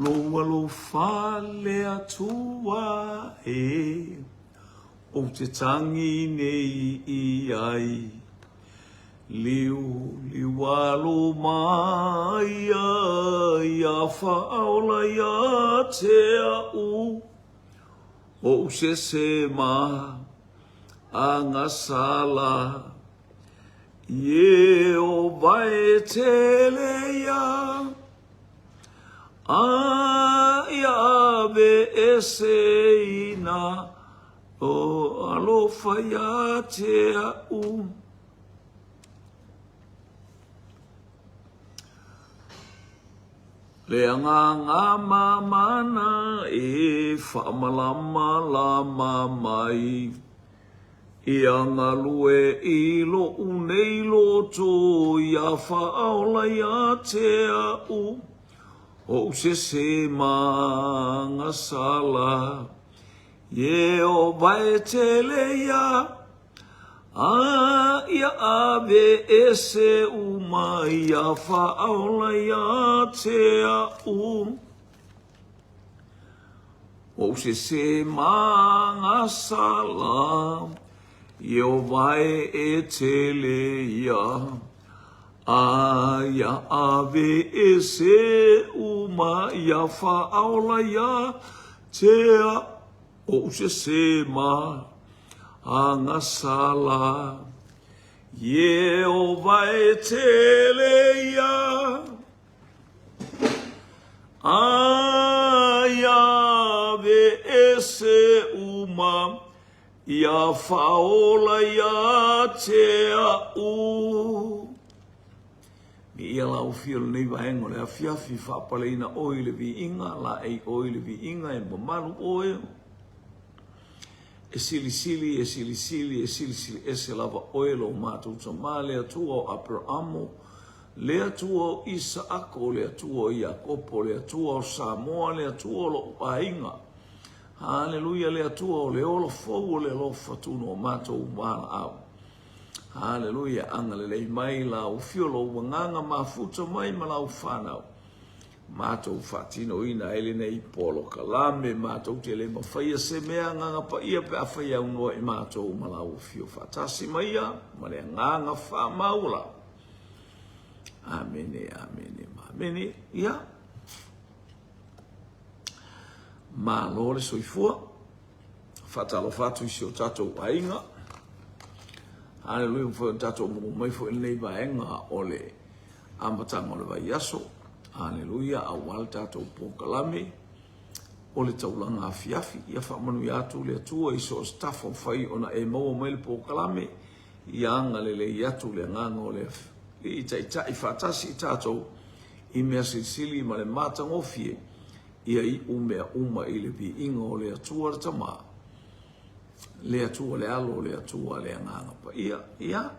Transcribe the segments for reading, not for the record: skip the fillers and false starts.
Lou alofa le Atua e Ou te tangi nei i ai Liu liu alo mai ai A whaola ia te au Ou sese ma agasala Ie o vae tele ia A ia ave ese ina O alofa ia te au. Le agaga mamana e faamalamalama mai Ia galue i loʻu nei loto ia faaola ia te au Oʻu sese ma agasala Ie o vae tele ia A ia ave ese uma ia faaola ia te au Oʻu sese ma agasala Ie o vae e tele ia A ia ave ese uma ia faaola ia te au Oʻu sese ma agasala Ie o vae tele ia A ia ave ese uma ia faaola ia te au. Viia lau afio i lenei vaega o le afiafi, faapaleina oe i le viiga, laei oe i le viiga, e mamalu oe. E silisili, e silisili, e silisili ese lava oe lo matou Tama, le Atua o Aperamo, le Atua o Isaako, le Atua o Iakopo, le Atua o Samoa, le Atua o loʻu aiga. Haleluia, le Atua o le ola fou o le alofa tunoa matou valaau. Haleluia, agalelei mai lau afio lou agaga mafuta mai ma lau fanau. Matou faatinoina ai lenei polokalame, matou te le mafaia se mea Agaga Paia pe afai aunoa i matou ma lau afio faatasi mai ia ma le agaga faamauala. Amene, amene, ma amene. Ia. Malo le soifua. Faatalofa atu i si o tatou aiga. Haleluia, ua mafai ona tatou maua mai foi i lenei vaega o le amataga o le vaiaso. Haleluia, aua le tatou polokalame o le taulaga afiafi. Ia faamanuia atu le Atua i so o se tafa o fai ona e maua mai le polokalame. Ia agalelei atu le agaga o le Alii taitai faatasi i tatou i mea silisili ma le matagofie. Ia iu mea uma i le viiga o le Atua le Tama, le Atua le Alo, le Atua le Agaga Paia. Ia,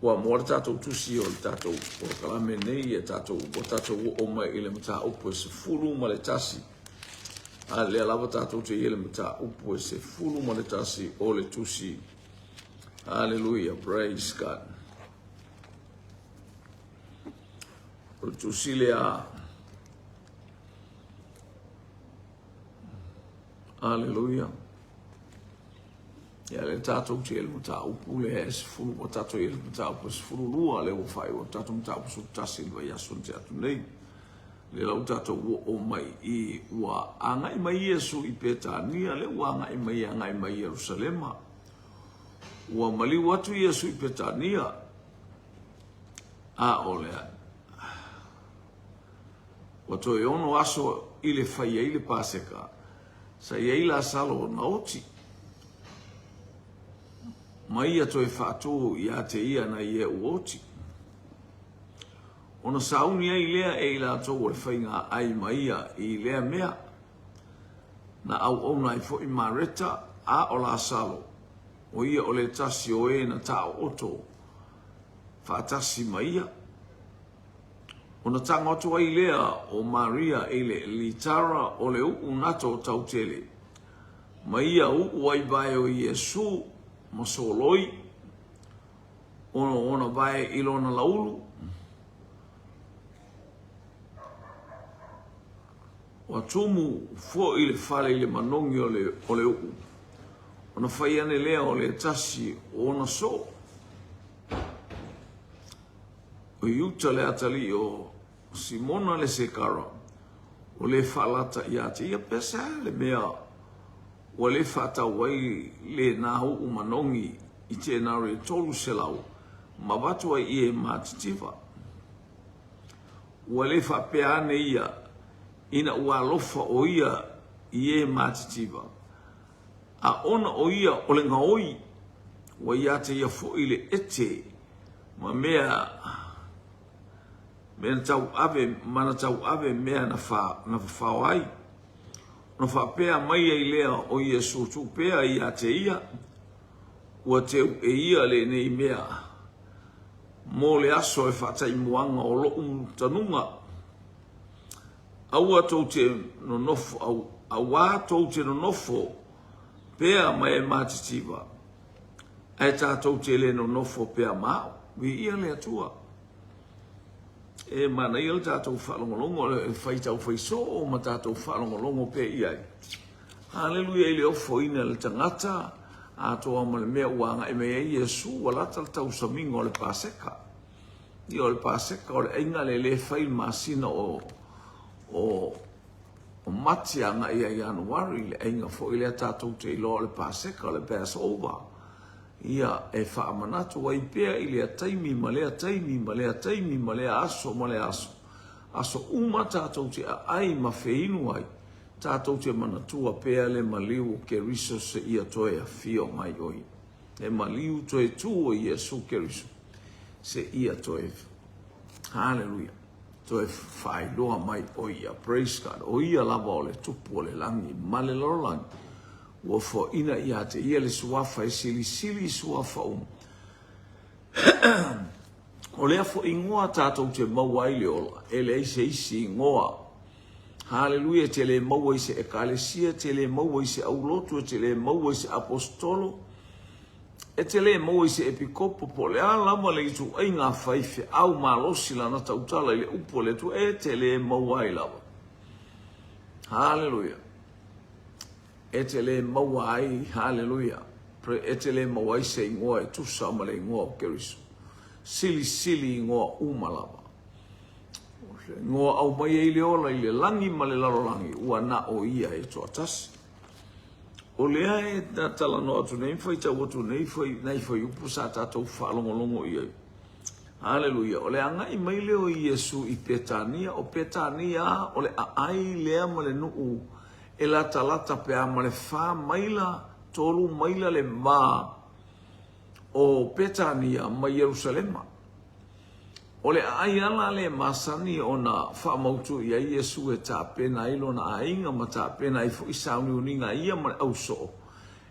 ua moa le tatou tusi o le tatou polokalame nei, ia tatou, ua tatou oo mai i le mataupu e 11. A lea lava tatou te i le mataupu e 11 o le tusi. Hallelujah, praise God. O le tusi lea. Aleluia. Ia le tatou te le mataupu lea e sefulu, ua tatou i le mataupu e 12, lea ua faaiu atu tatou mataupu 11 i le vaiaso na tea atu nei. Lea la ua tatou oo mai i, ua agai mai Iesu i Petania, lea ua agai mai agai mai Ierusalema. Ua maliu atu Iesu i Petania, a o lea ua toe ono aso i le fai ai le Paseka, sa i ai Lasalo na oti ma ia toe faatū ia te ia na ia ua oti. Ona sauni ai lea e i latou o le faiga ai ma ia i lea mea. Na auauna ai foi Mareta a o Lasalo, o ia o le tasi o e na taooto faatasi ma ia. Ona tago atu ai lea o Maria i le litara o le uu nato tautele, ma ia uu ai vae o Iesu ma soloi ona ona vae i lona laulu. Ua tumu foi le fale i le manogi o le, o le u'u, ona fai ane lea o le tasi o ona soo. O Iuta le atalii o Simona le Sekara, ua le faalata ia te ia, pe se a le mea ua le faatau ai lena u'u manogi i tenari e 300 ma avatu ai i e matitiva. Ua le faapea ane ia ina ua alofa ʻo ia i e matitiva, a ona ʻo ia o le gaoi, ua ia te ia foi le ete ma mea mea na tauave ma na tauave mea na, fa, na fafao ai. Ona faapea mai ai lea o Iesu, tuu pea ia te ia, ua teu e ia lenei mea mo le aso e faataimuaga o loʻu tanuga. Aua tou te nonofo, au, auā tou te nonofo pea ma e matitiva, ae tatou te le nonofo pea ma au. Viia le Atua. E manaia le tatou faalogologo, e faitau faisoo ma tatou faalogologo pea i ai. Haleluia i le ofoina e le tagata, atoa ma le mea ua agai mai ai Iesu, ua lata le tausamiga o le Paseka. Ia o le Paseka o le aiga le le fai le masina o, o, o Mati agai ia Ianuari, le aiga foi lea tatou te iloa o le Paseka, o le Passover. Ia e faamanatu ai pea i lea taimi ma lea taimi ma lea taimi ma lea aso ma lea aso. Aso uma tatou te aai ma feinu ai, tatou te manatua pea le maliu o Keriso seia toe afio mai o ia. Le maliu toe tū o Iesu Keriso seia toe Haleluia toe faailoa mai o ia. Praise God. O ia lava o le tupu o le lagi ma le lalolagi. Ua foaina ia te ia le suafa e silisili i suafa uma. O lea foi igoa tatou te maua ai le ola, e leai se isi igoa. Haleluia, e te le maua i se ekalesia, e te le maua i se aulotu, e te le maua i se aposetolo, e te le maua i se epikopo, po o le a lava le ituaiga faifeau malosi lana tautala i le upu a le Atua, e te le maua ai lava. Haleluia. E te le maua ai, haleluia, e te le maua ai se igoa e tusa ma le igoa o Keriso. Silisili igoa uma lava. O se igoa aumai ai le ola i le lagi ma le lalolagi, ua na o ia e toatasi. O lea e talanoa atu nei, faitau atu nei, fai, nai fuaiupu sa tatou faalogologo i ai. Haleluia. O le agai mai lea o Iesu i Petania. O Petania o le aai lea ma le nuu e latalata pe a ma le fa maila, tolu maila le va o Petania ma Ierusalema. O le aai ala lea e masani ona faamautu i ai Iesu e tapena ai lona aiga ma tapena ai foi sauniuniga a ia ma le ausoo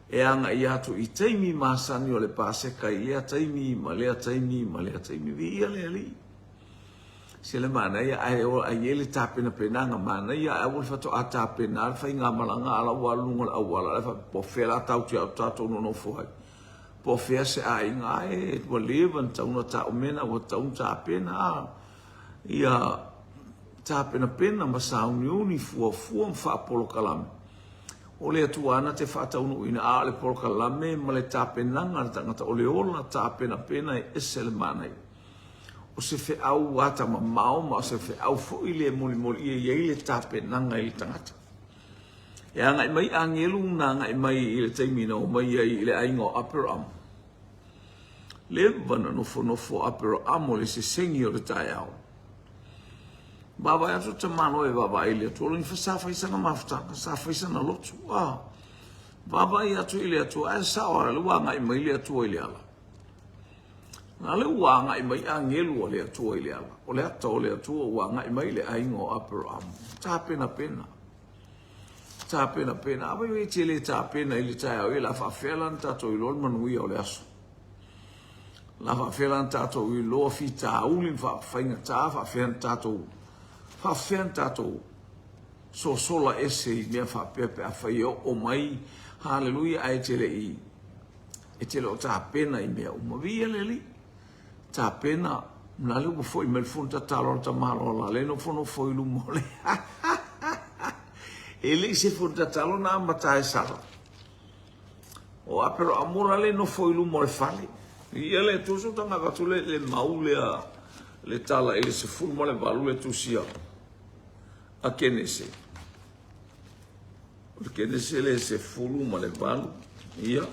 e agai atu i taimi masani o le Paseka i lea taimi ma lea taimi ma lea taimi. Viia le Alii. Se le manaia ae o ai i le tapenapenaga manaia ae aua le faatoa tapena le faigamalaga a la ua alu luga o le auala la faapea po o fea la tatou te tatou nonofo ai po o fea se aiga ae ua leva ona tatau ona taumena ua tatau ona tapena a ia tapenapena ma sauniuni fuafua ma faapolokalame o le Atua na te faataunuuina a o le polokalame ma le tapenaga a le tagata o le ola tapenapena e ese le manaia. O se feau atamamao ma o se feau foi le molimoli ia i ai le tapenaga i le tagata. E agai mai agelu na agai mai i le taimi na omai ai i le aiga o Aperamo. Leva na nofonofo Aperamo i le sesegi o le taeao. Vaavaai atu tamaloa e vaavaai i le Atua, lona sa fai sana mafutaga, sa fai sana lotu. Ah, vaavaai atu i le Atua, ae sao lava, ua agai mai le Atua i le ala. A lea ua agai mai agelu a le Atua i le ala. O le ata o le Atua ua agai mai i le aiga o Aperamo. Tapenapena. Tapenapena. A wai e te le tapena i le taeao, ia la faafefea la na tatou iloa le manuia o le aso. La faafefea la na tatou iloa fitauli ma faigata, faafefea na tatou, faafefea na tatou sosola ese i mea faapea pe afai e oo mai, haleluia, ae te le i e te le o tapena i mea uma. Viia le Alii. Tapena, na le ua foi mai le fono tatalo a le tamaloa la, le nofonofo i luma o le. E le i se fono tatalo na amata ai Sara. O Aperamo la le nofo i luma o le fale. Ia le Atua so tanga avatu le, le mau lea le tala i le 18 le tusia a Kenese. O le Kenese le 18, ia.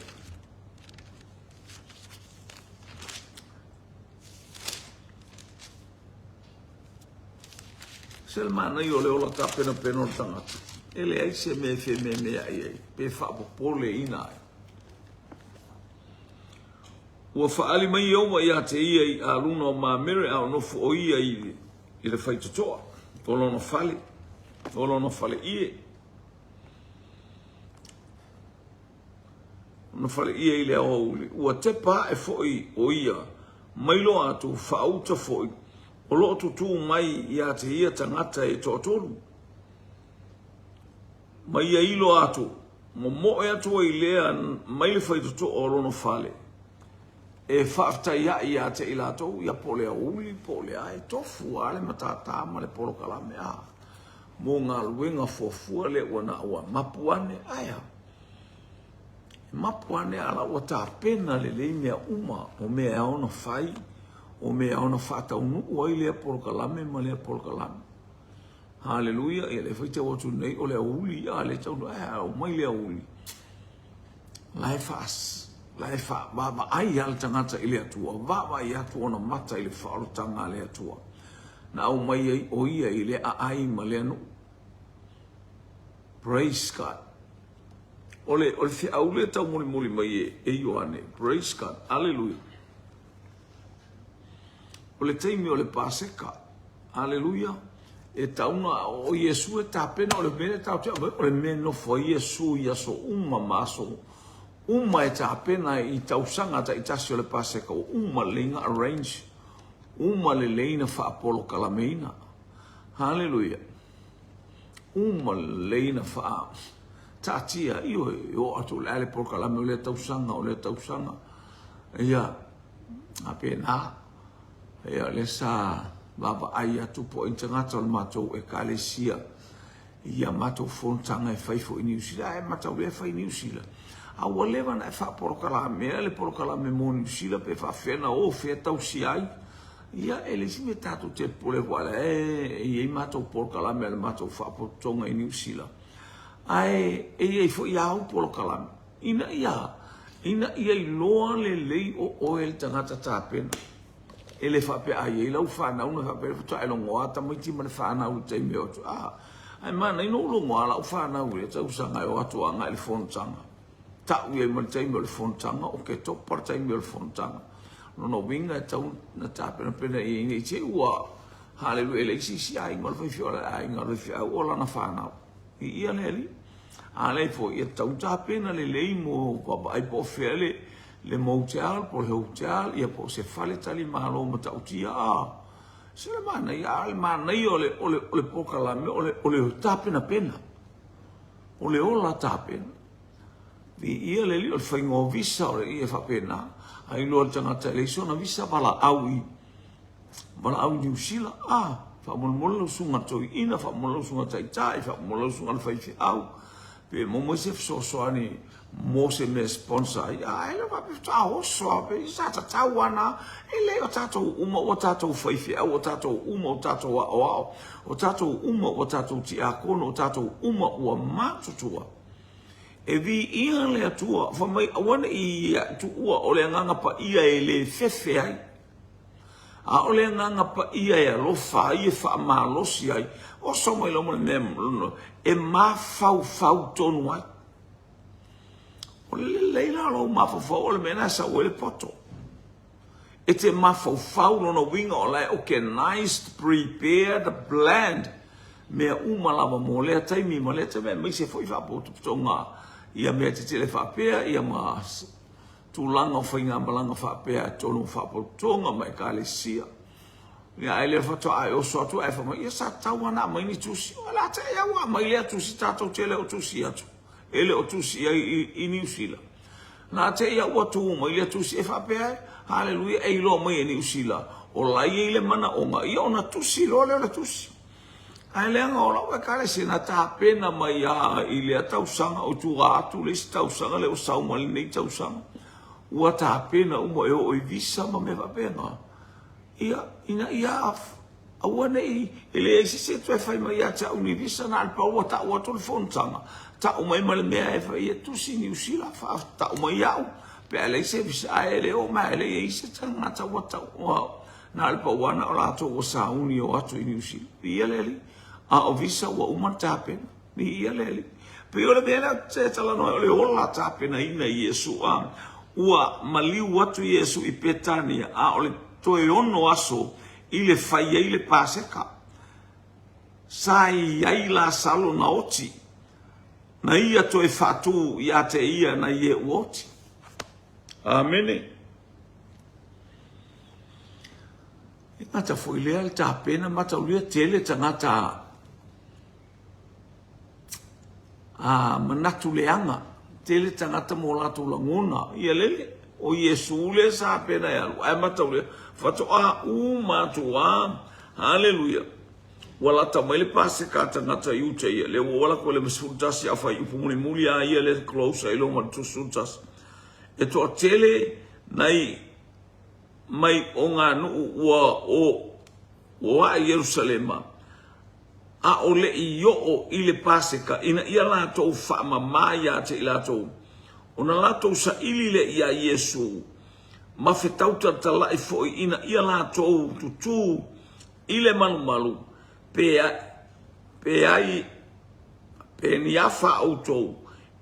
Se le manaia o le ola tapenapena o le tagata, e leai se mea e fememeai ai, pe faapopoleina ai. Ua faaali mai Ieova ia te ia i aluna o Mamere a o nofo o ia i, i le faitotoa o lona fale, o lona faleie. Ona faleie i le aoauli, ua tepa ae foi o ia mai loa atu faauta foi o lo o tutū mai ia te ia tagata e toatolu. Ma ia iloa atu, momoe atu ai lea mai le faitotoa o lona fale, e faafetai ae ia te i latou, ia po o le aoauli po o le a, e tofu lava le matata ma le polokalame a mo galuega fuafua lea ua na ua mapu ane, ae a? E mapu ane a la ua tapena lelei mea uma o mea e ao ona fai, o mea e ao ona faataunuu ai lea polokalame ma lea polokalame. Haleluia! Ia lea faitau atu nei o le aoauli, a lea taunuu, ae a omai le aoauli, la e faas, la e faavaavaai lava le tagata i le Atua, vaavaai atu ona mata i le faaolataga a le Atua na aumai ai o ia i lea aai ma lea nuu. Praise God. O le, o le feau lea taumolimoli mai e, e Ioane. Praise God. Aleluia. O le taimi o le Paseka. Aleluia. E tauna o Iesu e tapena o le mea tatou te o le mea nofo ai Iesu i aso uma ma aso uma e tapena i tausaga taitasi o le Paseka ua uma lelei na arrange, uma lelei na faapolokalameina. Haleluia. Uma lelei na faa taatia, ioe, e oo atu o le a le polokalame o lea tausaga, o lea tausaga. Ia, a pēnā, ia, o lea sa vaavaai atu po o ai ni tagata o le matou ekalesia i a matou fonotaga e fai foi i Niu Sila, ae matau lea e fai i Niu Sila. A ua leva ona e faapolokalameina le polokalame mo Niu Sila pe faapefea ona o fea tausia ai. Ia, e leai se mea tatou te popole aua o la e i ai matou polokalame a le matou Faalapotopotoga i Niu Sila, ae e i ai foi āu polokalame ina ia, ina ia iloa lelei o oe le tagata tapena. E le faapea a i ai lau fanau ona faapea lea faatoa e logoa tamaiti ma le fanau i le taimi e o atu. A, ae manaia ona ou logoa lau fanau i lea tausaga e o atu agai i le fonotaga. Tau i ai ma le taimi o le fonotaga, o Oketopa le taimi o le fonotaga. O lona uiga e tatau ona tapenapena i ai ne i te i ua haleluia e leai se isi aiga o le faifeau, o le aiga o le faifeau o lana fanau. Viia le Alii. A leai foi, ia tatau ona tapena lelei mo vaavaai po o fea le, le motel po o le hotel, ia po o se fale talimalo matautia. A, se le manaia, a o le manaia o le, o le, o le polokalame, o le, o le tapenapena. O le ola tapena. Viia le Alii, o le faiga o visa, o le ia faapena. A iloa le tagata e leai sona visa, valaau i valaau i Niu Sila. Ah, faamolemole lau susuga toeaina, faamolemole lau susuga taitai, faamolemole lau susuga le faifeau, pe maua mai se fesoasoani mo se mea e sponsor ai. Ah, e le faapea faatoa oso lava, pe sa tatau lava na. E leai, o tatou uma ua tatou faifeau, o tatou uma ua tatou aoao, o tatou uma ua tatou tiakono, o tatou uma ua matutua. E viia le Atua, fai mai, aua ne i tuua o le Agaga Paia e le fefe ai, a o le Agaga Paia e alofa ai, e faamalosi ai. Oso mai loa ma le mea e mafaufau tonu ai. O le lelei la o lou mafaufau, o le mea lena e sau ai le poto. E te mafaufau lona uiga o la e organized, prepared, planned mea uma lava mo lea taimi ma lea taimi aemaise foi faapotopotoga ia mea tetele faapea ia ma tulaga o faigamalaga faapea i totonu o faapotopotoga ma ekalesia. Ia ae le faatoa e oso atu ae fai mai, ia sa tatau lava ona aumai ni tusi. O le a te i au aumai lea tusi tatou te le o tusi atu. E le o tusi i ai i, i Niu Sila. Na te i au ua tu mai lea tusi e faapea ai, Haleluia, e iloa mai e Niu Sila, o la e i ai le manaoga, ia ona tusi loa lea o le tusi. Ae leaga o lau Ekalesia na tapena mai lava i lea tausaga o tua atu le isi tausaga lea ua sau mai lenei tausaga, ua tapena uma e oo i visa ma mea faapena, ia, ina ia aua ne i, e leai se isi e toe fai mai ia te au ni visa, na o le pau ua tau atu le fonotaga, tau mai ma le mea e fai, ia tusi Niu Sila, tau mai au pe a leai se visa, ae le oo mai, e leai se tagata ua tau, Na o le pau lava na o latou ua sauni e o atu i Niu Sila. Viia le Alii. A o visa ua uma ona tapena. Viia le Alii. Pei o le mea lea ou te talanoa ai, o le ola tapenaina i Iesu. A ua maliu atu Iesu i Petania, a o le toe ono aso i le fai ai le Paseka. Sa i ai Lasalo na oti, na ia toe faatu ia te ia nai e ua oti. Amene. E gata foi lea le tapena mataulia tele tagata a manatu leaga, tele tagata mo latou lagona. Ia lele, o Iesu lea sa pena e alu, ae mataulia, faatoa uma atu lava, haleluia, ua lata mai le Paseka a tagata Iuta ia, lea ua ola koe le 11 a fuaiupu mulimuli a ia lea close ai loa ma le 11. E toatele nai mai o ngā nuu ua o ua ae Ierusalema, a o le i oo i le Paseka, ina ia latou faamamā ia te i latou, ona latou saili lea iā Iesu, ma fetau talatalai foi ina ia latou tutū i le malumalu, pe, pe ai, pe ni afa a outou,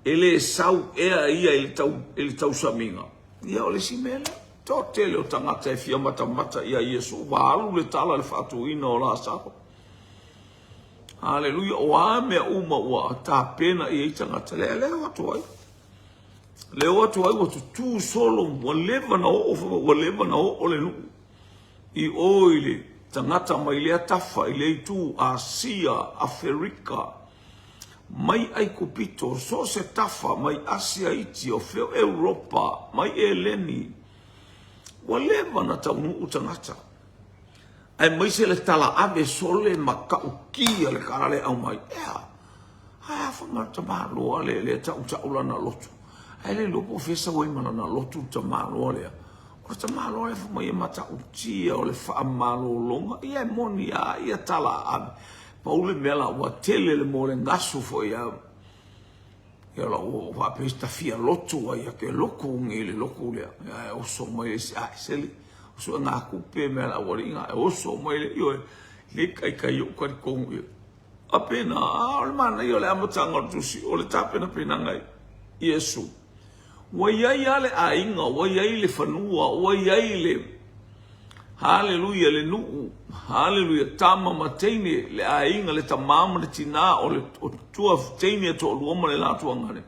e le sau ea ia i le, tau, i le tausamiga. Ia, o le isi mea lea, toatele o tagata e fia matamata ia Iesu, ua alu le tala i le faatuina o Lasalo. Haleluia, o a mea uma ua tapena i ai tagata, lea lea o atu ai. Lea o atu ai ua tutū solo, ua leva na oo, ua leva na oo le nuu i o i le tagata mai lea tafa i le itu Asia, Aferika, mai Aikupito, so o se tafa, mai Asia iti, o fea o Europa, mai Eleni, ua leva na taunuu tagata, aemaise le talaave sole ma ta'ukia le kala lea e aumai. Ea, ae a fai mai le tamaloa lea, lea e ta'uta'u lana lotu, ae le iloa po o fea e sau ai ma lana lotu le tamaloa lea. O le tamaloa lea fai mai e mata'utia o le faamalologa, ia e moni lava ia talaave. Pau le mea la ua tele le mo le gasu foi a ia la ua faapea ta fia lotu ai a ke loku ngi le loku lea ia e oso mai le isi a sele oso e ngā kupe mea la ua linga e oso mai le ioe le kai kai o kari kongu ia a pena a o le manaia o le amataga o le tusi o le tapenapenaga i Iesu. Ua i ai lava le aiga, ua i ai le fanua, ua i ai le, haleluia, le nuu, haleluia, tama ma teine, le aiga, le tamā ma le tinā, o le o tua teine e toalua ma le la tuagane.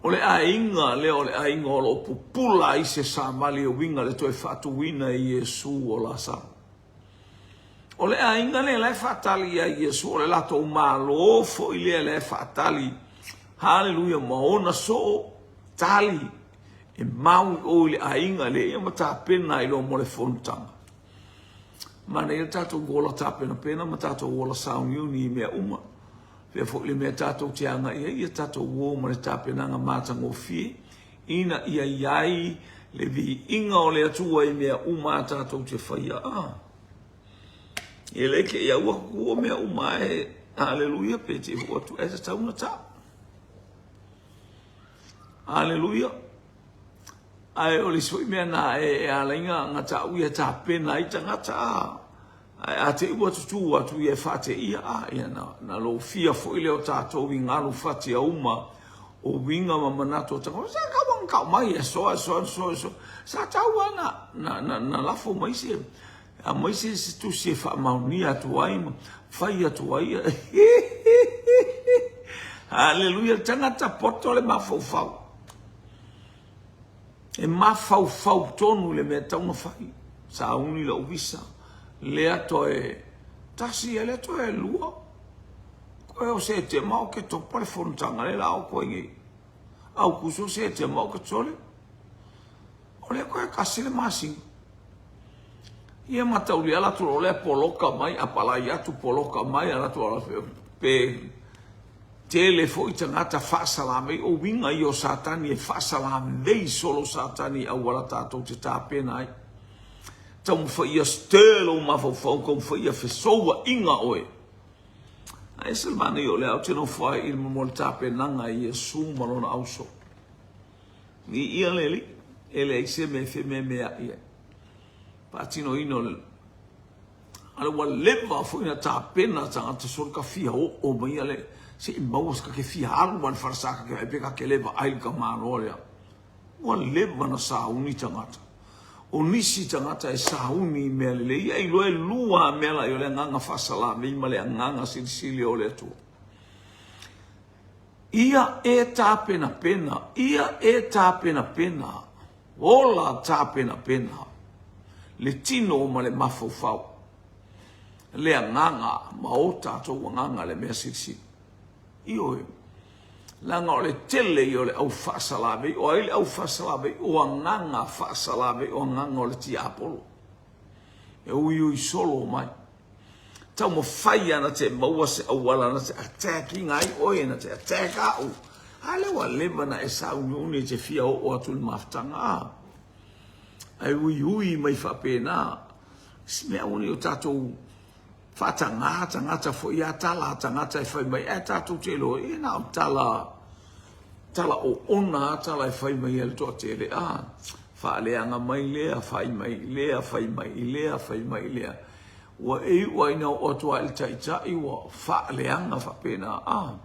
O le aiga lea o le aiga o lo o pupula ai se savali e uiga le toe faatuina e Iesu o Lasalo. O le aiga lea la e faatali ia Iesu, o le latou Malo foi lea la e faatali, haleluia, ma ona soo tali e mau i o i le aiga lea ia ma tapena ai loa mo le fonotaga. Manaia le tatou ola tapenapena ma tatou ola sauniuni i mea uma. Pea foi le mea tatou te agai ai, ia tatou o ma le tapenaga matagofie, ina ia i ai le viiga o le Atua i mea uma a tatou te faia. Ah. E le ke ia ua kuku o mea uma e haleluia pe te hu atu e tatau na ta. Haleluia. Ae o le isi foi mea na e, e ala ai nga ta'u ia tapena ai tagata a. Ae a te i ua tutū atu ia e faateia, a, ia na, na lofia foi lea o tatou i galu fatia uma o uiga ma manatu o tagata. Sa tau lava na tau mai e soa, e soa, e soa, e soa. Sa tau lava na, na, na, na lafo mai se, aumai se, se tusi e faamaonia atu ai ma fai atu ai. Haleluia, le tagata poto le mafaufau. E mafaufau tonu le mea e tatau ona fai. Sauni lau visa, lea toe tasi ia, lea toe lua. Koe o Setema o Oketopa le fonotaga lea la o koe nei. Aukuso, Setema, Oketole. O lea koe tasi le masina. Ia matauli ala atu loa lea poloka mai apalai atu poloka mai ala atu ala pe tele foi tagata faasalamei o uiga ia o Satani e faasalamei solo Satani i auala tatou te tapena ai. Taumafai ia stir lou mafaufau, taumafai ia fesouaina oe. Ae ese le manaia o lea ou te nofo ai i le mo le tapenaga i Iesu ma lona auso. Viia le Alii, e leai se mea e fememeai ai. Faatinoina o le Ale ua leva foi na tapena tagata solo ka fia oo mai ale se i maua se ka fia alu ma le falesa ka ke pe ka ke le vaai le tamaloa lea. Ua leva na sauni tagata. O nisi tagata e sauni i mea lelei, ia iloa e lua a mea la i o le agaga faasalamei ma le agaga silisili o le Atua. Ia e tapenapena, ia e tapenapena, ola tapenapena le tino ma le mafaufau, le agaga ma o tatou agaga le mea silisili. Ioe, leaga o le tele ia o le au faasalavei. O ai le au faasalavei? O agaga faasalavei, o agaga o le tiapolo e uiui solo mai. Taumafai ana te maua se auala na te attack ina ai oe, na te attack au. A lea ua leva na e sauniuni e te fia oo atu i le mafutaga, a. Ae uiui mai faapena. Si mea aua ne i o tatou faataga tagata foi a tala a tagata e fai mai ae tatou te iloa ia na o tala tala oona a tala e fai mai ai le toatele a faaleaga mai lea fai mai lea fai mai lea fai mai lea ua e iu lava ina oo atu lava i le taitai ua faaleaga faapena a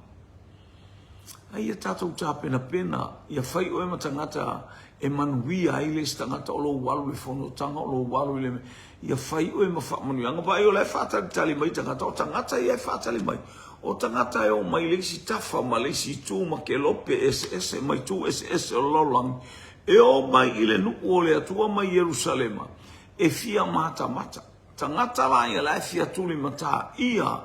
A ia tatou tapenapena, ia fai oe ma tagata e manuia ai le isi tagata o lou alu i le fonotaga, o lou alu i le mea. Ia fai oe ma faamanuiaga. Vaai o la e faatalitali mai tagata, o tagata ia e faatali mai, o tagata e omai i le isi tafa ma le isi itu ma kelope eseese ma itu eseese o le lalolagi, e omai i le nuu o le Atua mai Ierusalema e fia matamata. Tagata la ia la e fia tulimatā ia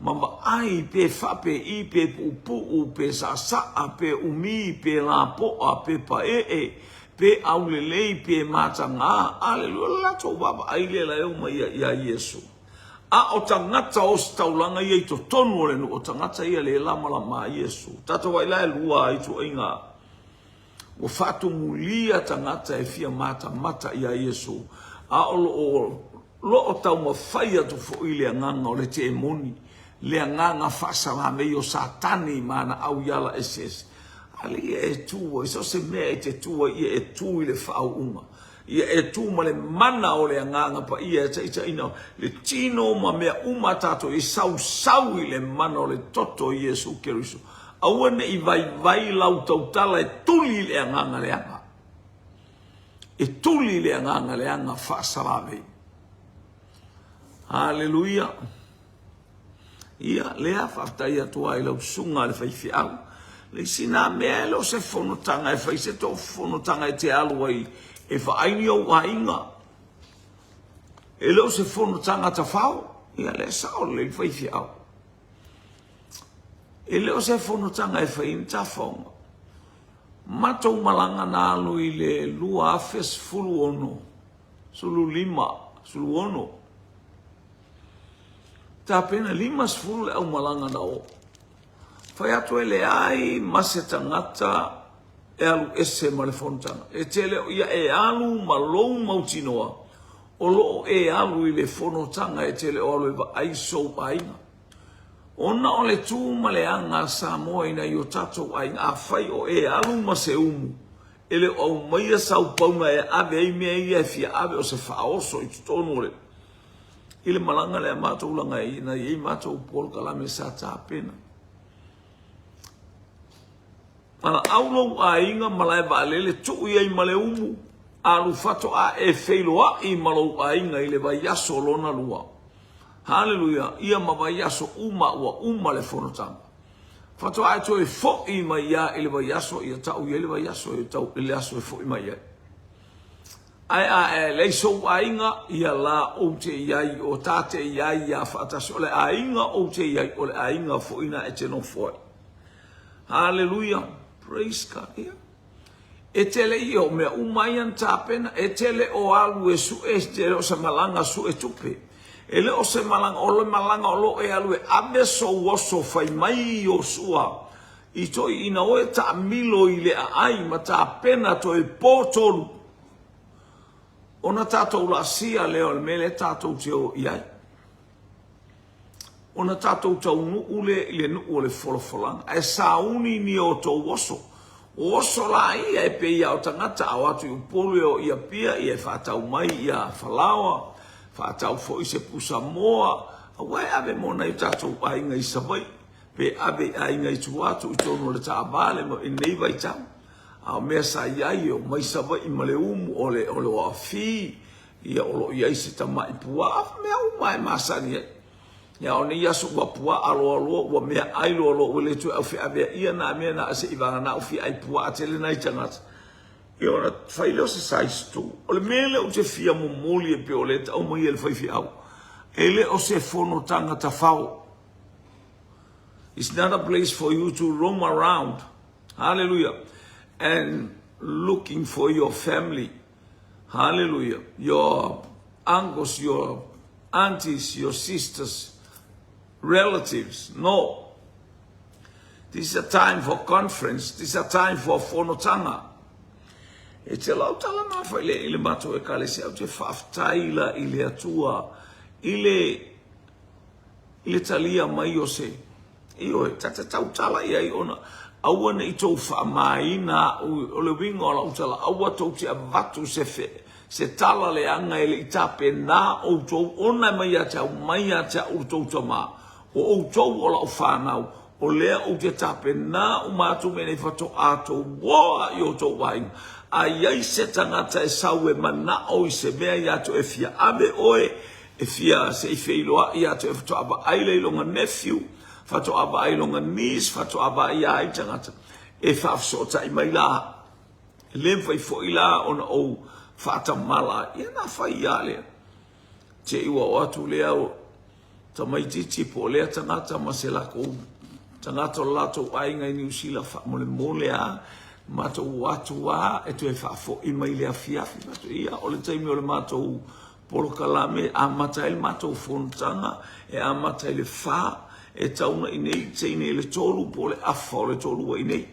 ma vaai pe faapei pe puupuu pe saasaa pe umi pe lapoa pe paee pe aulelei pe matagā. Aleluia! O le latou vaavaai lea la e omai ai ia Iesu. A o tagata ositaulaga ia i totonu o le nuu, o tagata ia le lamalama Iesu. Tatou vaai la e lua ituaiga. Ua faatumulia tagata e fia matamata iā Iesu, a o lo o taumafai atu foi le agaga o le temoni, le agaga faasalamei o Satani ma ana auiala eseese. A le ia e tu ai, so o se mea e te tu ai, ia e tu i le faauuga. Ia e tu ma le mana o le Agaga Paia e taitaiina le tino ma mea uma a tatou e sausau i le mana o le toto o Iesu Keriso. Aua ne i vaivai lau tautala e tuli i le agaga leaga. E tuli i le agaga leaga faasalavei. Haleluia! Ia, lea, faafetai atu ai i lau susuga le faifeau. Le isi na mea e le o se fonotaga e fai se to fonotaga e te alu ai e vaai ni ou aiga. E le o se fonotaga tafao. Ia, lea sao lelei le faifeau. E le o se fonotaga e fai ai ni tafaoga. Matou malaga na alu i le 2016, 15, 16. Tapena 50 le aumalaga na o. Fai atu e leai ma se tagata e alu ese ma le fonotaga. E tele o ia e alu ma lou mautinoa o lo o e alu i le fonotaga e te le o alu e vaai sou aiga. Ona o le tu ma le aga a Samoa i nai o tatou aiga, afai o e alu ma se umu, e le o aumaia sau pauna e ave ai mea ia e fia ave o se faaoso i totonu o le I le malaga lea matou laga i na i ai matou polokalame sa tapena. Valaau lou aiga malae vaalele tuu i ai ma le umu, alu faatoa e feiloai ma lou aiga i le vaiaso lona lua. Haleluia, ia ma vaiaso uma ua uma le fonotaga. Faatoa e toe foi mai ia i le vaiaso, ia tau i ai le vaiaso e tau i le aso e foi mai ai. Ae a e leai sou aiga, ia la ou te i ai, o ta te i ai ia faatasi, o le aiga ou te i ai, o le aiga foi na e te nofo ai. Haleluia! Praise God! Ia. E te le i o mea uma ia na tapena, e te le o alu e sue, e te le o se malaga sue tupe. E le o se malaga, o le malaga o lo o e alu e ave sou oso fai mai Iosua i toeaiina o e taamilo i le aai ma tapena toe po tolu ona tatou laasia lea o le mea lea tatou te o i ai. Ona tatou taunuu lea i le nuu o le folafolaga, ae sauni ni o outou oso. O oso la ia e pei lava o tagata a o atu i Upolu e o i Apia ia e faatau mai ia falaoa, faatau foi se pusa moa, aua e ave mo nai o tatou aiga i Savaii, pe ave i aiga i tua atu i totonu o le taavale ma i lenei vaitau. A o mea sa i ai e omai Savaii ma le umu o le oafi, Ia o lo o i ai se tamai puaa, mea uma e masani ai. Ia o nei aso ua puaa loa loa, ua meaai loa loa, ua le toe aufeaveaia na mea na se'i vagana ua fia ai puaa tele nai tagata. Ia ona fai lea o se size 2. O le mea lea ou te fia momoli e pei o lea e tau mai e le faifeau, e le o se fonotaga tafao. It's not a place for you to roam around. Hallelujah. And looking for your family. Hallelujah. Your uncles, your aunties, your sisters, relatives. No. This is a time for conference. This is a time for fonotaga. E te lau tala nā whai le i le matou ekalesia au te whaaftai la i le atua i le i le talia mai o se Ioe, ta te tautala i ai ona aua ne i tou faamāina a'u, o le uiga o la'u tala, aua tou te avatu se fe, se tala leaga e le i tapenā outou ona e mai ia te au, mai ia te a'u lo tou tamā. O outou o la'u fanau, o lea ou te tapenā uma atu mea nei faatoā tou oa i o tou aiga. A i ai se tagata e sau e mana'o i se mea ia te oe e fia ave oe, E fia se i feiloai ia te oe faatoa vaai lea i lona nephew, faatoa vaai i lona niece, faatoa vaai ia ai tagata e faafesootai mai la. E le mafai foi la ona ou faatamala ia na fai ia lea. Te i ua oo atu lea tamaitiiti po o lea tagata ma se lakou tagata o le latou aiga i Niu Sila faamolemole a matou o atu a e toe faafoi mai le afiafi. Ia o le taimi o le matou Polokalame e amata ai le matou fonotaga e amata i le fa e tau na i nei teine i le tolu po o le afa o le tolu ua i nei.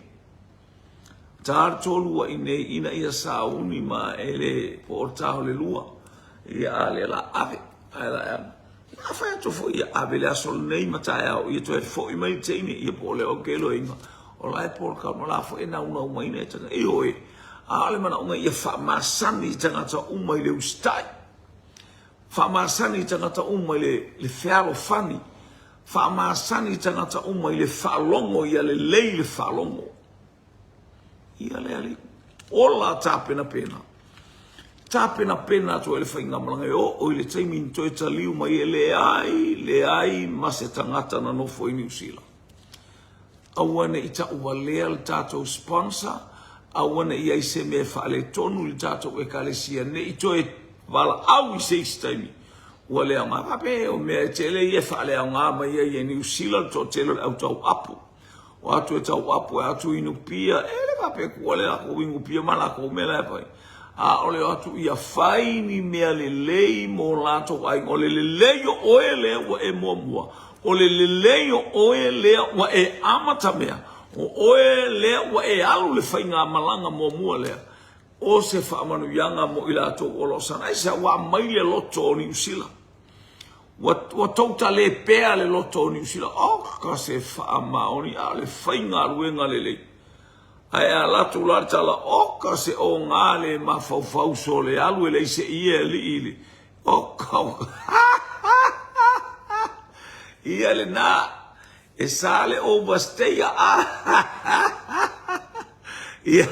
Ta le tolu ua i nei ina ia sauni ma e le po o le ta o le lua. Ia a lea la ave. Ae la ave. A fai atu foi ia ave le aso lenei ma taeao ia toe foi mai le teine ia po o le okay loiga. O la e polokalame o la foi e naunau mai nei tagata. Ioe. A o le manaoga ia faamasani tagata uma i le usitai, faamasani tagata uma i le, le fealofani, faamasani tagata uma i le faalogo ia lelei le faalogo. Ia le alii, ola tapenapena. Tapenapena atu ai le faigamalaga e oo i le taimi na toe taliu mai e leai, leai ma se tagata na nofo i Niu Sila. Aua ne i tauvalea le tatou sponsor, aua ne i i ai se mea e faaletonu i le tatou Ekalesia, ne i toe valaau i se isi taimi ua le aoga. Faapea o mea e tele ia e faaleaoga mai ai e Niu Sila le toatele o le au tauapu. O atu e tauapu, e atu inu pia, e le faapea kua le lakou inu pia ma lakou mea la e fai. A o le o atu ia fai ni mea lelei mo latou aiga. O le lelei o oe lea ua e muamua. O le lelei o oe lea ua e amatamea. O oe lea ua e alu le faigamalaga muamua lea. O se faamanuiaga mo i latou o lo o sana. Aisea ua aumai le loto o Niu Sila. Ua, ua tou tale pea le loto o Niu Sila. Oka se faamaoni, a o le faigaluega lelei. Ae a latou la le tala, Oka se oga le mafaufau sole alu e leai se ie alii i le Oka oka Ia lena e sa le overstay Ia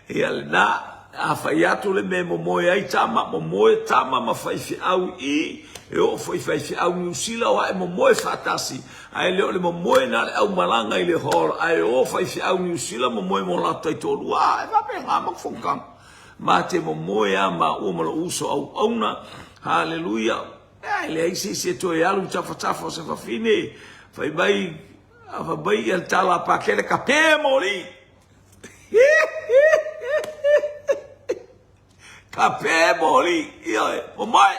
ia lena a fai atu le mea e momoe ai tama, momoe tama ma faifeau i i, e oo foi faifeau Niu Sila o ae momoe faatasi Ae le o le momoe na le aumalaga i le hall, ae o faifeau Niu Sila momoe mo latou taitoalua. A, e faapena ma fonotaga. Ma te momoe a maua ma lou uso auauna. Haleluia. E leai se isi e toe alu i tafatafa o se fafine. Fai mai, fai mai ia le tala a Pakele, ka pē moli. Kape moli, ioe, momoe.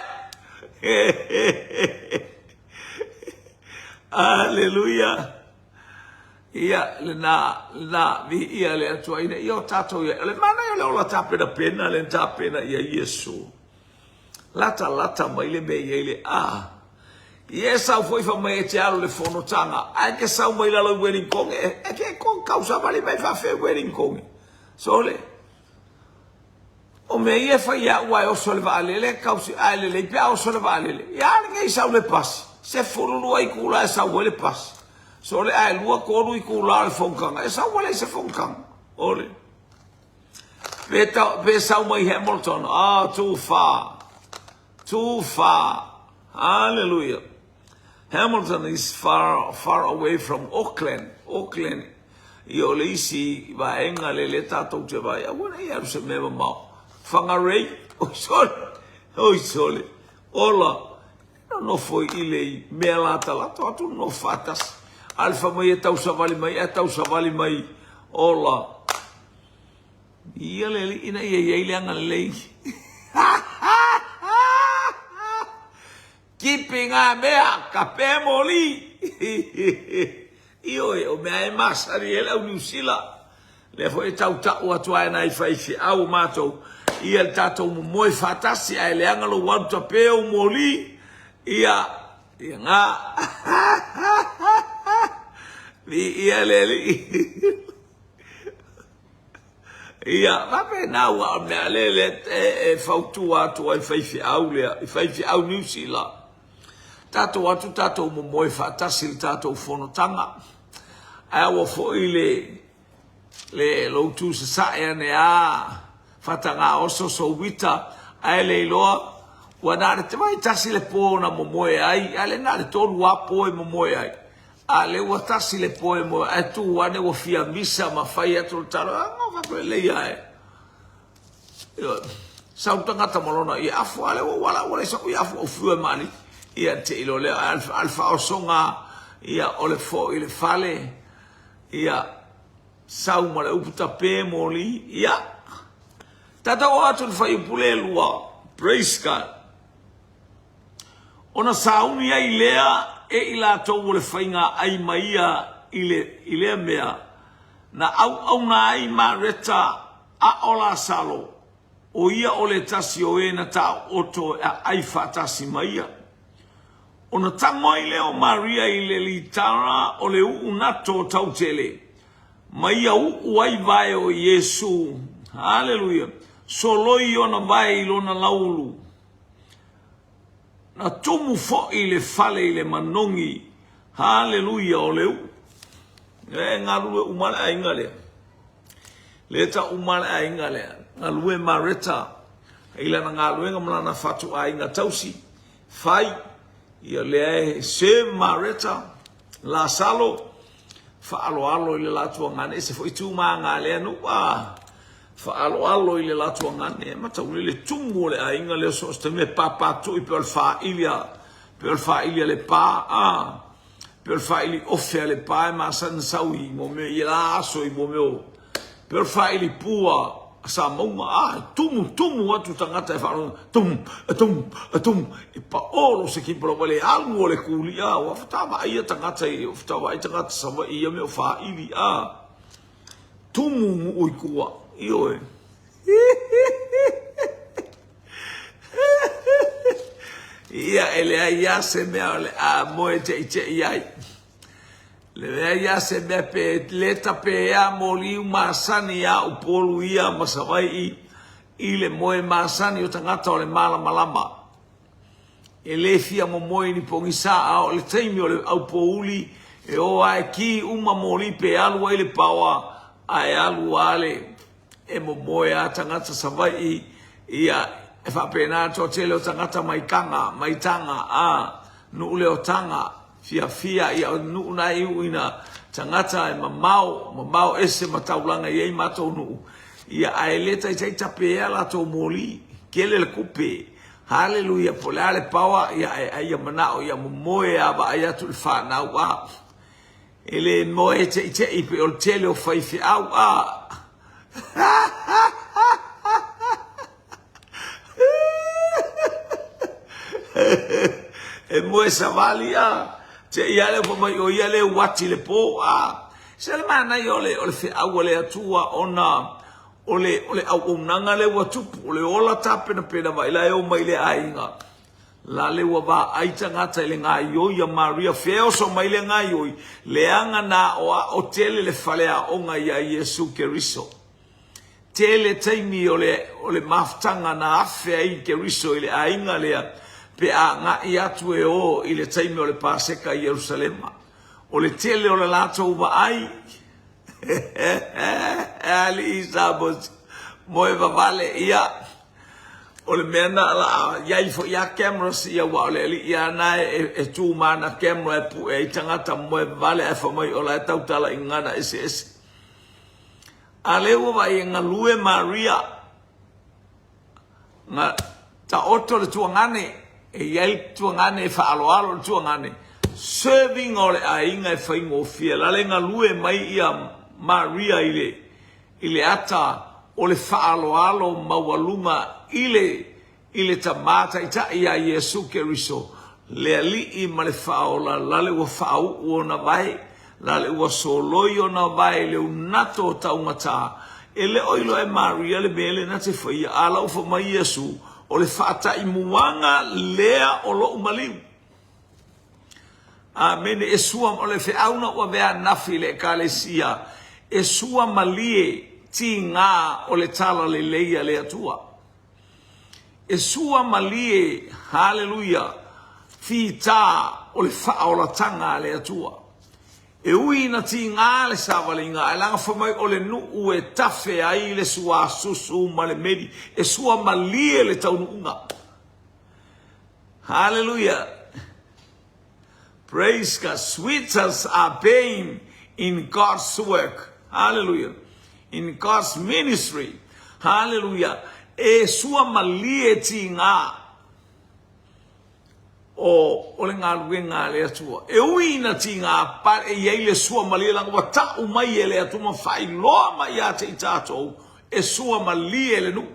Aleluia. Ia, lena, lena, viia le Atua ina ia o tatou ia. O le manaia o le ola tapenapena le tapena ia Iesu. Latalata mai le mea i ai le a. Ia e sau foi fai mai e te alu i le fonotaga, ae te sau mai lalo i Wellington, e te tausavali mai faafefea i Wellington. Sole. O mea ia e fai e au ae oso le vaalele tausi ae lelei pe a oso le vaalele. Ia a lenei sau le pasi, 12 itula e sau ai le pasi. Sole ae 2, 3 itula o le fonotaga, e sau ai se fonotaga. Ole. Pe, ta, pe sau mai Hamilton, ah, too far. Too far. Hallelujah. Hamilton is far, far away from Auckland. Auckland, ia o le isi vaega le le tatou te vai. Aua ne i alu se mea mamao. Whangarei, oi sole, oi sole. Ola, nofo i le mea latalata atu nofo faatasi. A le fai mai e tausavali mai, e tausavali mai, ola. Ia le alii ina ia i ai le agalelei. Kipi ngā mea, ka pē moli. Ioe, o mea e masani e le au Niu Sila. Lea foi e tautau atu ai nai faifeau o matou, ia le tatou momoe faatasi, ae leaga lou alu tape ou moli, ia, ia ngā. Viia le Alii. Ia, faapena ua o mea le le e, e fautua atu ai faifeau lea, i faifeau Niu Sila. Tatou atu tatou momoe faatasi le tatou fonotaga. Ae aua foi le le lou tu sasae ane a fataga oso souita ae le iloa ua na o le vai tasi le po na momoe ai, a le na o le tolu a po e momoe ai. A lea ua tasi le po e moe ae tu ane ua fia misa ma fai atu le talo, a no faapelei ae. Sau tagata ma lona ia afu, a lea ua wala ua leai sau ia afu au fiu e maali. Ia te ilo lea, a le faaosoga ia o le foi i le fale, ia sau ma le upu tape moli, ia. Tatou o atu i le fuaiupu le lua, praise God. Ona sauni ai lea e i latou o le faiga ai ma ia i, le, i lea mea, na auauna ai Mareta a o Lasalo, o ia o le tasi o e na taooto e aai faatasi ma ia. Ona tago ai lea o Maria i le litara o le uu nato tautele, ma ia uu ai vae o Iesu, haleluia, soloi ona vae i lona lauulu. Na tumu foi le fale i le manogi, haleluia, o le uu. E galulue uma le aiga lea. Le ta uma le aiga lea. Galue Mareta i lana galuega ma lana fatuaiga tausi. Fai, ia lea e serve Mareta, Lasalo, faaloalo i le latou agane, ese foi tu ma lea nuu a faaloalo i le latou agane, matauli le tumu o le aiga lea so o se taimi e papatui pe o le faili a pe o le faili a le pa a pe o le faili ofe a le pa e masani sau i mo mea i la aso i mo mea o pe o le faili pua sa mauga a tumu tumu atu tagata e faalogo tum tum tum e paolo se kipa lo le alu o le kulia ua fatavaai tagata i fatavaai tagata Savaii ia mea o faili a tumu nuu i tua ioe. Ia e leai lava se mea o le a moe teitei ai. Leai lava se mea pe le tape a moliu masani a Upolu ia ma Savaii i le moe masani o tagata o le malamalama. E le fia momoe i ni pogisa, a o le taimi o le aupouli e o a e ki uma moli pe alu ai le paoa ae alu a le e momoe a tagata Savaii ia e faapena le toatele o tagata mai Taga mai Taga a nuu lea o Taga fiafia ia o nuu na e iu ina tagata e mamao mamao ese ma taulaga i ai matou nuu ia ae le taitai tape a latou moli tele le kupe Haleluia, po o le a le paoa, ia, a ia manao ia momoe a vaai atu i le fanau, a. E le moe teitei pei o le tele o faifeau, a. E moe savali a, te ia le fai mai o ia le uati le po a. Se le manaia o le o le feau a le Atua ona o le o le auaunaga lea ua tupu, o le ola tapenapena mai la e o mai le aiga. La le ua vaai tagata i le gaioi a Maria, feoso mai le gaioi, leaga na aoao tele le faleaoga ia Iesu Keriso. Tele taimi o le, o le mafutaga na afe ai Keriso i le aiga lea pe a agai atu e o i le taimi o le Paseka i Ierusalema. O le tele o le latou vaai, alii sa moe vavale, ia, o le mea na la iai foi a cameras ia ua o le alii a na e, e tu ma ana camera e pue ai tagata moe vavale ae fai mai o la e tautala i gagana eseese. A lea ua vaai e galue Maria, na taoto le tuagane, e i ai le tuagane e faaaloalo le tuagane, serving o le aiga e faigofie. La le galue mai ia Maria i le, i le ata o le faaaloalo maualuga i le I le Tama Taitai ia Iesu Keriso, le Alii ma le Faaola, lale ua faauu ona vae, lale ua soloi ona vae i le unato o taugata. E le o iloa e Maria le mea lena te faia, a la ua fai mai Iesu, O le faataimuaga lea o lou maliu. Amene. E sua, o le feau na ua avea ananafi i le Ekalesia, e sua malie tiga o le talalelei a le Atua. E sua malie, haleluia, fita o le faaolatanga a le Atua. E ui ina tiga le savaliga, ae leaga fai mai o le nuu e tafe ai le suasusu ma le meli, e sua malie le taunuuga. Haleluia. Praise God. Sweeters are pain in God's work. Hallelujah. In God's ministry. Hallelujah. E sua malie tiga o, o le galuega a le Atua. E ui ina tiga pa, e i ai le sua malie laga ua ta'u mai e le Atua ma faailoa mai ia te i tatou e sua malie le nuu.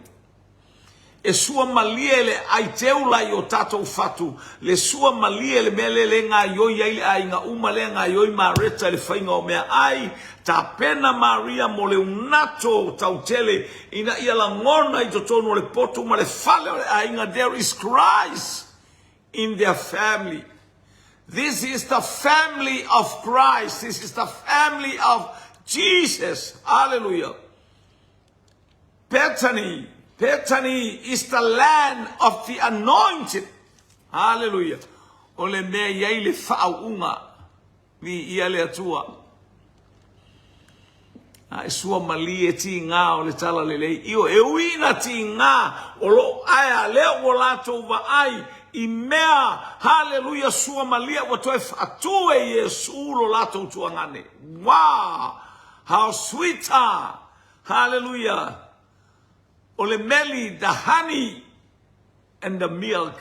E sua malie le aiteula i o tatou fatu, le sua malie le mea lea le gaioi ai le aiga uma lea gaioi Mareta i le faiga o mea ai, tapena Maria mo le unato tautele ina ia lagona i totonu o le potu ma le fale o le aiga there is Christ in their family. This is the family of Christ. This is the family of Jesus. Hallelujah. Bethany, Bethany is the land of the anointed. Hallelujah. O le mea i ai le faauuga. Viia le Atua. A e sua malie tiga o le tala lelei. Io e ui ina tiga o loo aea lea ua latou vaai i mea, haleluia, sua malie ua toe faatu e Iesu lo latou tuagane. Wow! How sweet are Hallelujah! O le meli, the honey and the milk.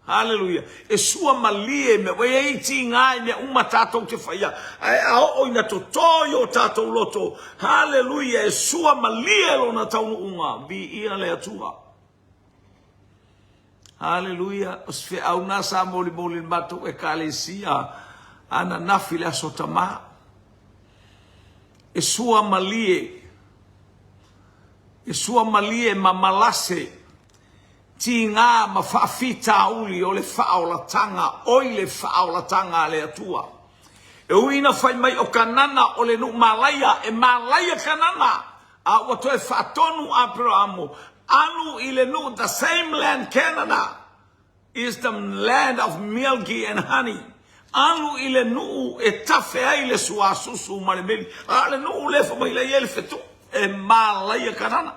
Hallelujah! E sua malie mea, ua i ai tiga i mea uma tatou te faia, ae a oo ina toto i o tatou loto, hallelujah, e sua malie lona taunuuga. Viia le Atua. Hallelujah! O se feau na sa molimoli i le matou Ekalesia ananafi i le Aso Tama. E sua malie, e sua malie ma malase, tiga ma faafitauli o le faaolatanga, oi le faaolatanga a le Atua. E ui ina fai mai o Kanana o le nuu malaia, e malaia Kanana, A ua toe faatonu Aperahamo, alu i le nuu, the same land Canada is the land of milky and honey. Alu i le nuu e tafe ai le suasusu ma le meli. A o le nuu lea fai mai la i ai le fetu e malaia Kanana.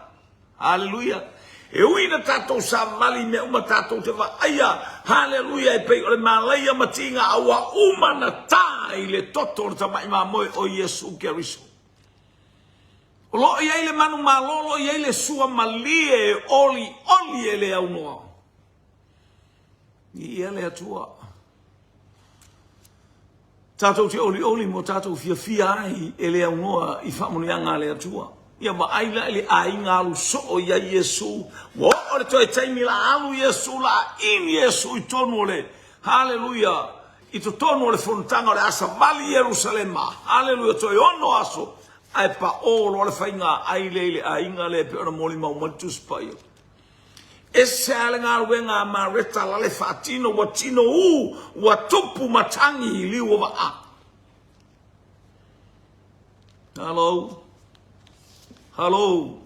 Haleluia. E ui ina tatou savali i mea uma tatou te vaaia, haleluia, e pei o le malaia ma tiga a ua uma na ta i le toto o le tamai mamoe o Iesu Keriso. O lo o i ai le manumalo, o lo o i ai le sua malie e olioli e le aunoa. Viia le Atua. Tatou te olioli mo tatou fiafia ai e le aunoa i faamanuiaga a le Atua. Ia vaai la i le aiga alu soo i ai Iesu. Ua oo le toe taimi la alu Iesu, la ini Iesu i tonu o le, haleluia, i totonu o le fonotaga o le asavali i Ierusalema. Haleluia, toe ono aso, ae paʻō loa le faiga ai lea i le aiga lea e pei ona molimau mai le Tusi Paia. Ese lava le galuega a Mareta la le faatino, ua tinoū, ua tupu matagi i liu o vaa. Hello. Hello.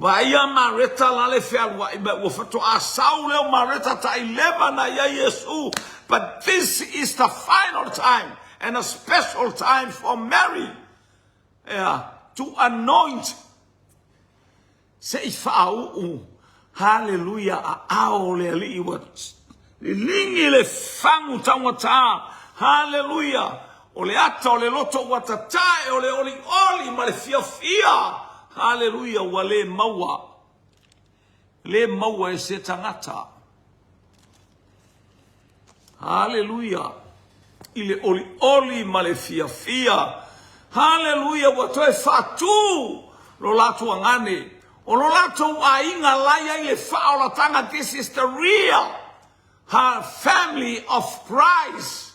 Vaaia Mareta la le fealuai mai ua faatoa sau lea o Mareta taileva na i ai Iesu. But this is the final time and a special time for Mary yeah, to anoint Se i faauu, haleluia, aao o le Alii ua liligi le fagu taugata, haleluia, o le ata o le loto ua tatae, o le olioli ma le fiafia, haleluia, ua le maua, le maua e se tagata. Haleluia! I le olioli ma le fiafia. Haleluia! Ua toe faatu lo latou agane. O lo latou aiga la i ai le faaolatanga. This is the real family of Christ,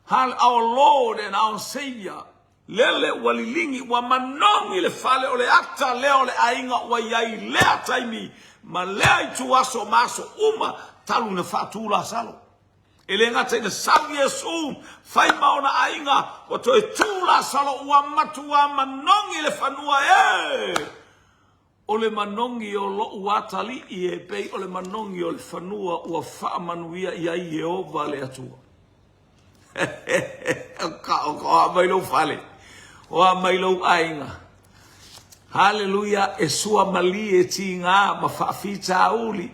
our Lord and our Savior. Lele ua liligi, ua manogi le fale o le ata lea o le aiga ua i ai i lea taimi ma lea ituaso ma aso uma talu ina faatu Lasalo. E le gata ina sau Iesu, fai ma ona aiga, ua toe tu Lasalo, ua matua manogi le fanua e! O le manogi o loʻu atalii e pei o le manogi o le fanua ua faamanuia i ai Ieova le Atua. O a mai lou fale, o a mai lou aiga. Haleluia, e sua malie tiga ma faafitauli.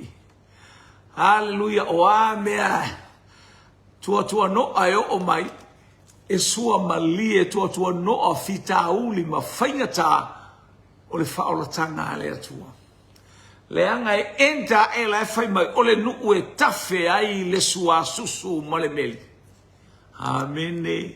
Haleluia, o a mea tuatuanoa e oo mai, e sua malie tuatuanoa fitauli ma faigata o le faaolataga a le Atua. Leaga e enda aʻela e fai mai o le nuu e tafe ai le suasusu ma le meli. Amene.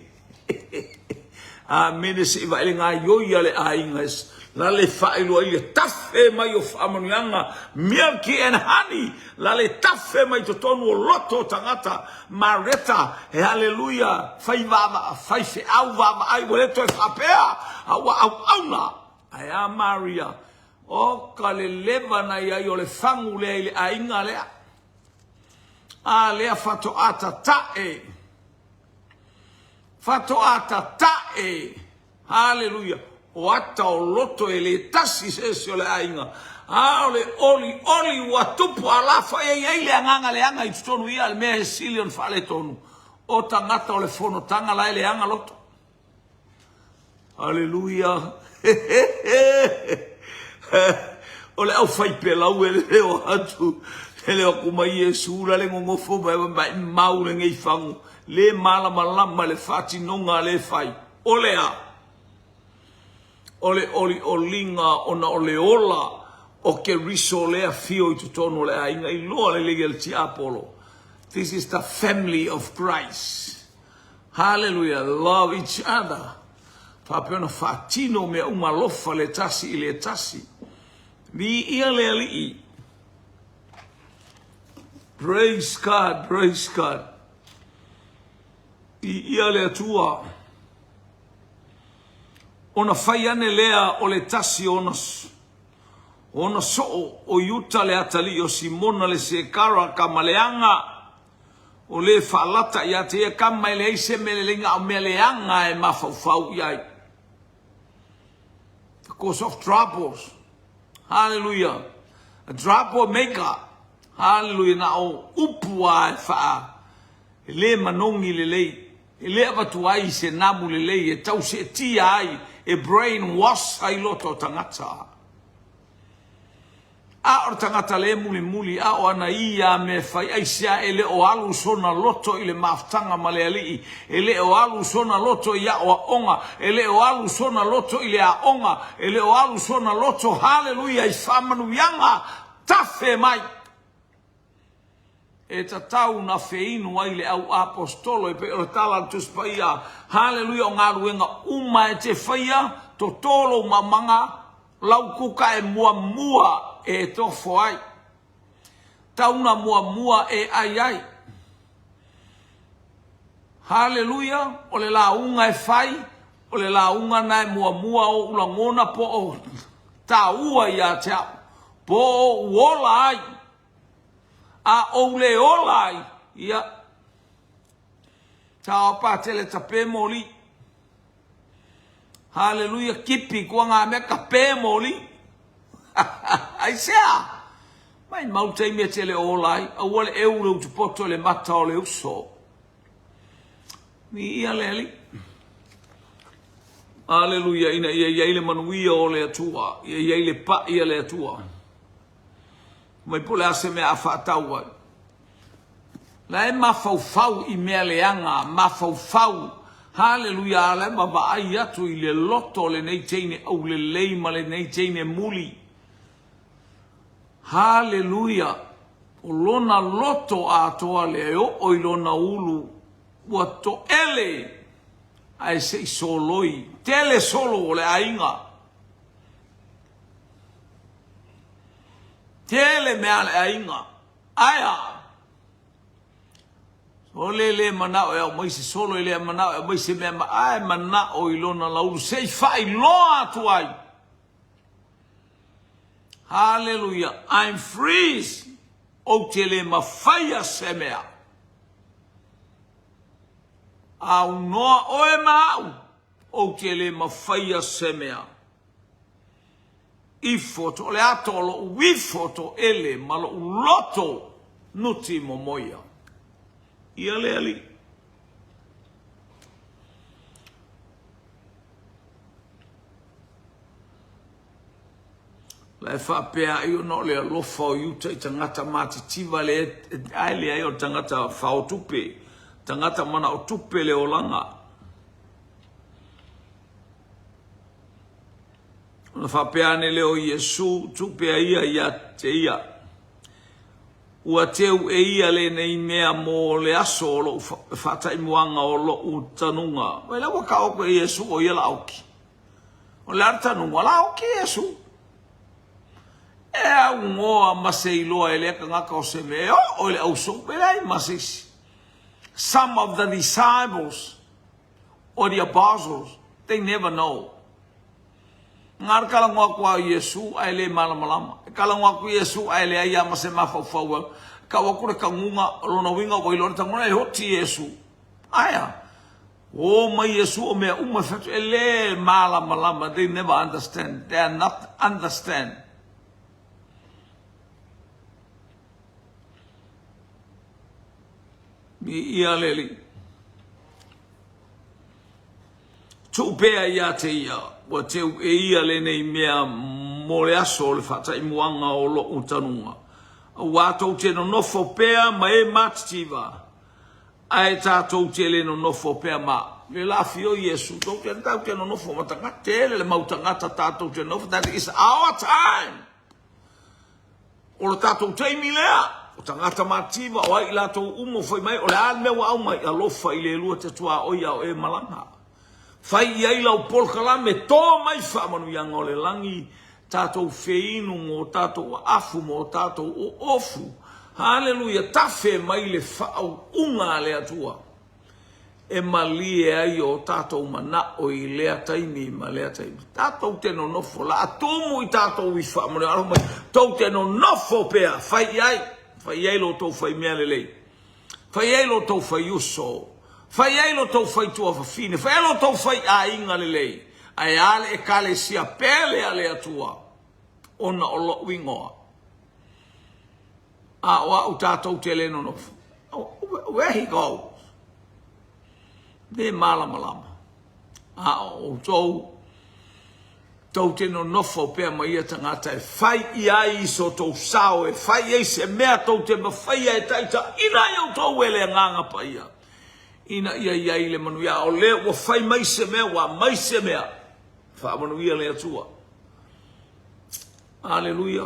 Amene se i vaai le gaioi a le aiga la le faailoa i le tafe mai o faamanuiaga milk and honey la le tafe mai totonu o loto o tagata Mareta he haleluia fai vaava fai feau vaavaai ua le toe faapea a ua auauna Ae a Maria, o ka leleva na i ai o le fagu lea i le aiga lea. A lea faatoa tatae. Faatoa tatae. Haleluia. O ata o loto e le tasi se esi o le aiga. A o le oli oli ua tupu a la fai ai ai le agaga leaga i totonu ia le mea he sili ona faaletonu. O tagata o le fonotaga la e leaga loto. Aleluia. O le aufaipelau e le o atu, e le o atu mai Iesu la le nonofo mai mai mau lenei fagu, le malamalama le faatinoga le fai. O le a? O le olioliga ona o le ola o Keriso lea afio i totonu o le aiga iloa lelei e le tiapolo. This is the family of Christ. Hallelujah, love each other. Faapea ona faatino mea uma alofa le tasi i le tasi. Viia le Alii. Praise God, praise God. Viia le Atua. Ona fai ane lea o le tasi o ona ona soo o Iuta le atalii o Simona le Sekara ka maleaga O le faalata ia te ia kama e leai se mea lelei na o mea leaga e mafaufau i ai. The cause of troubles. Hallelujah. A trouble maker. Hallelujah. Na o upu a e faa e le manogi lelei. E le avatu ai se namu lelei e tau seetia ai e brain wash ai loto o tagata. A o le tagata le mulimuli, a o ana ia mea e fai, aisea e le o alu sona loto i le mafutaga ma le Alii, e le o alu sona loto i aoaoga, e le o alu sona loto i le aoga, e le o alu sona loto, haleluia, i faamanuiaga tafe mai. E tatau na feinu ai le au aposetolo e pei o le tala a le Tusi Paia, Haleluia o galuega uma e te faia, toto lou mamaga, lau kuka e muamua e tofo ai. Tau na muamua e ai ai. Haleluia o le lauga e fai, o le lauga na e muamua ou lagona po o taua ia te au, po o ou ola ai. A ou le ola ai, ia, taopa tele tape moli. Haleluia, kipi kua ngā mea kape moli. Aisea? Mai mau taimi e tele ola ai, aua le eu le utupoto i le mata o le uso. Viia le Alii. Aleluia, ina ia i ai le manuia o le Atua, ia i ai le pai a le Atua. Mai po o le a se mea a faatau ai. La e mafaufau i mea leaga, mafaufau, haleluia, a la e vaavaai atu i le loto o lenei teine aulelei ma lenei teine muli. Haleluia! O lona loto atoa lea e oo i lona ulu, ua toele ae se i soloi, tele solo o le aiga. Tele mea a le aiga. Ae a? O le le manao e aumai se solo, e le manao e aumai se mea, ae manao i lona laulu se i faailoa atu ai. Haleluia, I'm freeze. Ou te le mafaia se mea. Aunoa oe ma au, ou te le mafaia se mea. Ifo to, o le ato o loʻu ifo toʻele ma loʻu loto nuti momoia. Ia le Alii. La e faapea ai ona o le alofa o Iuta i tagata matitiva le ae leai o le tagata fao tupe, tagata manao tupe le olaga. Ona faapea ane lea o Iesu, Tuu pea ia ia te ia. Ua teu e ia lenei mea mo le aso o loʻu faataimuaga o loʻu tanuga. Wai la ua kao atu e Iesu o ia la oki. O le a le tanuga, la oki Iesu. E augoa ma se iloa e lea tagata o se mea e oo i le ausou, e leai ma se isi. Some of the disciples or the apostles, they never know. Ngā kalagoa atu a Iesu ae le malamalama. E kalagoa atu Iesu ae leai a ma se mafaufau au. Kau atu le taguga, o lona uiga ua iloa le taguga e oti Iesu. Aea, o mai Iesu o mea uma e fai atu, e le malamalama, they never understand, they are not understand. Viia le Alii. Tuu pea ia te ia, ua teu e ia lenei mea mo le aso o le faataimuaga o loʻu tanuga. Auā tou te nonofo pea ma e matitiva, ae tatou te le nonofo pea ma le lafi o Iesu. Tou te tau te nonofo ma tagata, tele le mau tagata tatou te nonofo, that is our time. O le tatou taimi lea, o tagata matitiva, o ai i latou uma o fai mai, o le a le mea ua aumai, alofa i le Elua te tuaoi a o e malaga. Fai i ai lau polokalame, to mai faamanuiaga o le lagi, tatou feinu mo tatou aafu, mo tatou oofu. Haleluia, tafe mai le faauuga a le Atua. e malie ai o tatou manao i lea taimi ma lea taimi. Tatou te nonofo, la a tumu i tatou i faamanuia, alofa mai, tou te nonofo pea, fai i ai, fai i ai lo tou fai mea lelei, fai i ai lo tou fai uso, fai i ai lo tou fai tuafafine, fai i ai lo tou fai aiga lelei, ae a le Ekalesia pele a le Atua, ona o loʻu igoa. A o au tatou te le nonofo. Where he goes? Le malamalama. A o outou, tou te nonofo pea ma ia tagata e fai i ai so tou sao, e fai ai se mea tou te mafaia e taitaiina ai outou e le Agaga Paia, ina ia i ai le manuia. A o lea ua fai mai se mea, ua aumai se mea, faamanuia le Atua. Aleluia.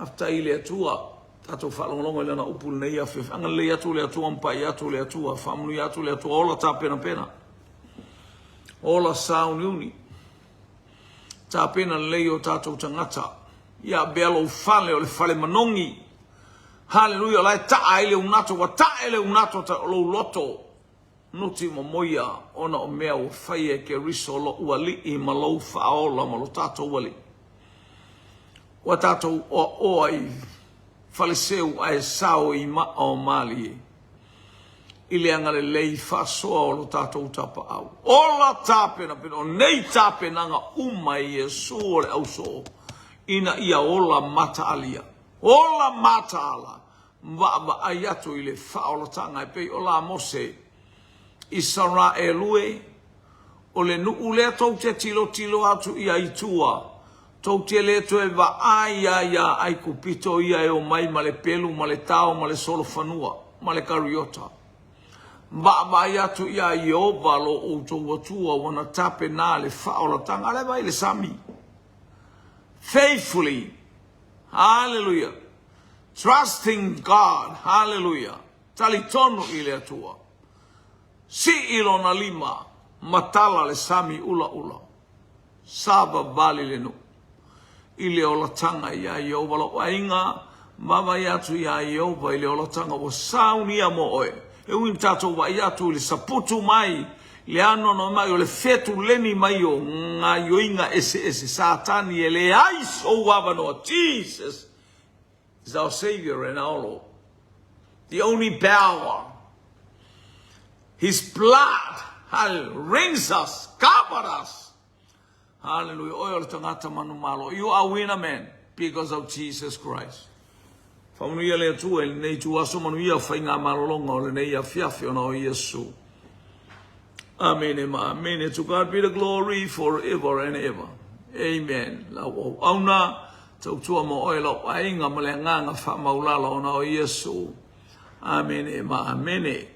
Faafetai i le Atua, tatou faalogologo i Lana upu i lenei afiafi. Agalelei atu le Atua ma pai atu le Atua, faamanuia atu le Atua, ola tapenapena, ola sauniuni, tapena lelei o tatou tagata. Ia avea lou fale o le fale manogi. Haleluia, o la e taa ai le unato, ua tae le unato o lou loto. Nuti momoia ona o mea ua faia e Keriso lou Alii ma lou Faaola ma lo tatou Alii. Ua tatou oaoa i faleseu ae sao i maa o malie i le agalelei faasoa o lo tatou Tapaau. Ola tapenapena, o nei tapenaga uma e Iesu o le ausoo ina ia ola mataalia, ola mataala Vaavaai atu i le faaolataga e pei o la Mose, Isaraelu e, o le nuu lea tou te tilotilo atu i ai i tua, tou te le toe vaai lava iā Aikupito ia e omai ma le pelu ma le tao ma le solofanua ma le kariota. Vaavaai atu iā Ieova lo outou Atua ua na tapenā le faaolataga. A lea vaai i le sami. Faithfully. Hallelujah. Trusting God, hallelujah, talitonu i le Atua. Sii lona lima, matala le sami ulaula, savavali le nuu. I le olataga iā Ieova lou aiga, vaavaai atu iā Ieova i le olataga ua saunia mo oe. E ui ina tatou vaai atu i le saputu mai, le anoano mai o le fetuleni mai o gaioiga eseese, Satani e leai sou avanoa. Jesus is our Savior and our Lord. The only power. His blood rings us, cover us. Hallelujah. Oe o le tagata manumalo. You are winner man because of Jesus Christ. Faamanuia le Atua i lenei ituaso manuia faiga malologa o lenei afiafi ona o Iesu. Amene ma amene. To God be the glory forever and ever. Amen. Lau auauna, tautua mo oe lau aiga ma le agaga faamaulalo ona o Iesu. Amene ma amene.